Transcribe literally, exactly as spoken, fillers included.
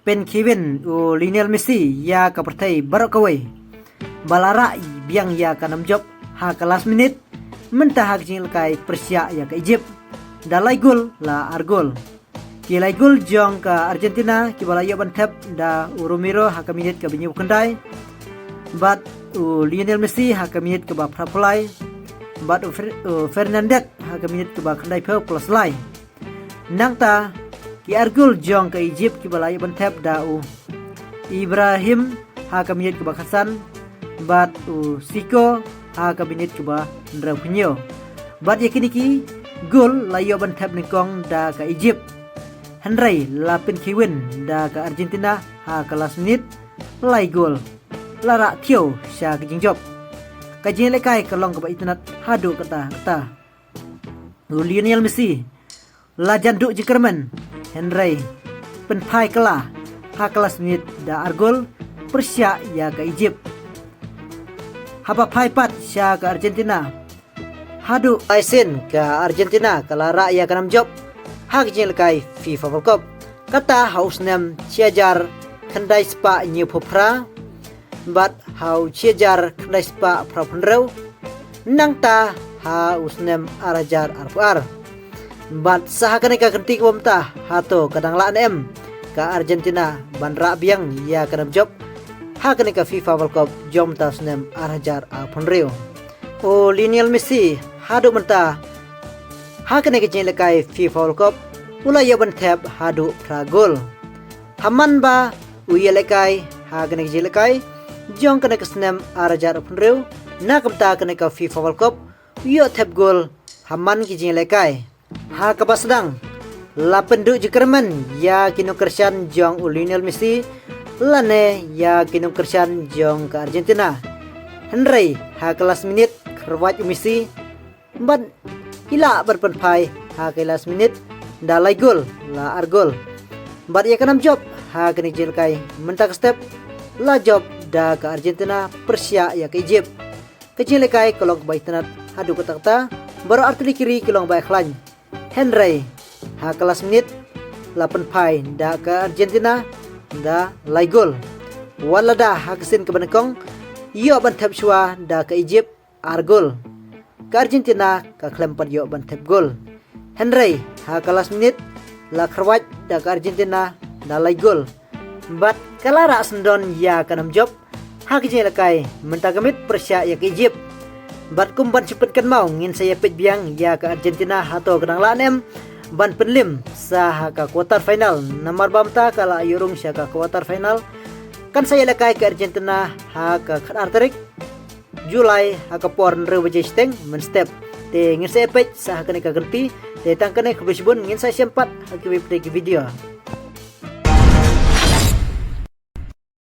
Pynkhie win u Lionel Messi ïa ka pyrthei baroh kawei ba la rah biang ïa ka nam jop ha ka last minute mynta ha ka jingïalehkai pyrshah ïa ka Egypt da lai gol la ar gol. Ki lai gol jong ka Argentina kiba la ïoh ban thep da u Romero ha ka minit kaba hynñiewphew khyndai bad u Lionel Messi ha ka minit kaba phraphew lai bad u Fer- u Fernandes ha ka minit kaba khyndaiphew plus lai. Nangta ki ar gol jong ka Egypt kiba la ïoh ban thep da u Ibrahim ha ka minit kaba khatsan bad u Siko ha ka minit kaba hynriewphew hynñiew. Bad ïa kine ki gol la ïoh ban thep nyngkong da ka Egypt. Hynrei la pynkhie win da ka Argentina ha ka last minute lai gol. La rah thiaw sha ka jingjop. Ka jingïalehkai ka long kaba itynnad haduh katta katta. U Lionel Messi la jan duh jingkyrmen hynrei pynphai kylla ha ka last minute da ar gol pyrshah ïa ka Egypt. Haba phai pat sha ka Argentina haduh lai sien ka Argentina ka la rah ïa ka nam jop ha ka jingïalehkai FIFA World Cup. Kata ha u snem shi hajar khyndai spah hynñiewphew phra bad ha u shi hajar khyndai spah phraphew hynriew. Nangta ha u snem ar hajar arphew ar. Bad sa ha kane ka kynti kaba mynta hato ka dang lah ne em ka Argentina ban rah biang ïa ka nam jop ha kane ka FIFA World Cup jong mynta u snem ar hajar arphew hynriew. U Lionel Messi haduh mynta ha kane ka jingïalehkai FIFA World Cup u la ïoh ban thep haduh phra gol. Ha man ba u ïalehkai ha kane ka jingïalehkai jong kane ka snem ar hajar arphew hynriew na ka bynta kane ka FIFA World Cup u ïoh thep gol ha man ki jingïalehkai. Ha kaba sdang la pynduh jingkyrmen ïa ki nongkyrshan jong u Lionel Messi lane ïa ki nongkyrshan jong ka Argentina. Hynrei ha ka last minute kyrwat u Messi bad i lah ban pynphai ha ka last minute da lai gol la ar gol. Bad ïa ka nam jop ha kane ka jingïalehkai mynta ka step la jop da ka Argentina pyrshah ïa ka Egypt. Ka jingïalehkai ka long kaba itynnad haduh katta katta. Baroh artylli ki ri ki long ba ïakhlaiñ. Hynrei ha ka last minute la pynphai da ka Argentina da lai gol. Wat lada ha ka sien kaba nyngkong ïoh ban thep shuwa da ka Egypt ar gol, ka Argentina ka khlem pat ïoh ban thep gol. Hynrei ha ka last minute la kyrwat da ka Argentina da lai gol. Bad ka la rah syndon ïa ka nam jop ha ka jingïalehkai mynta ka miet pyrshah ïa ka Egypt. Bad kum ban shu pynkynmaw ngin sa ïa peit biang ïa ka Argentina hato ka dang lah ne em ban pynlip sa ha ka quarter final namar ba mynta ka la ïoh rung sha ka quarter final. Kan sa ïalehkai ka Argentina ha ka khatar tarik July ha ka por hynriew baje shiteng mynstep. Te ngin sa ïa peit sa ha kane ka kynti. Te tang kane, khublei shibun, ngin sa ïashem pat ha kiwei pat ki video.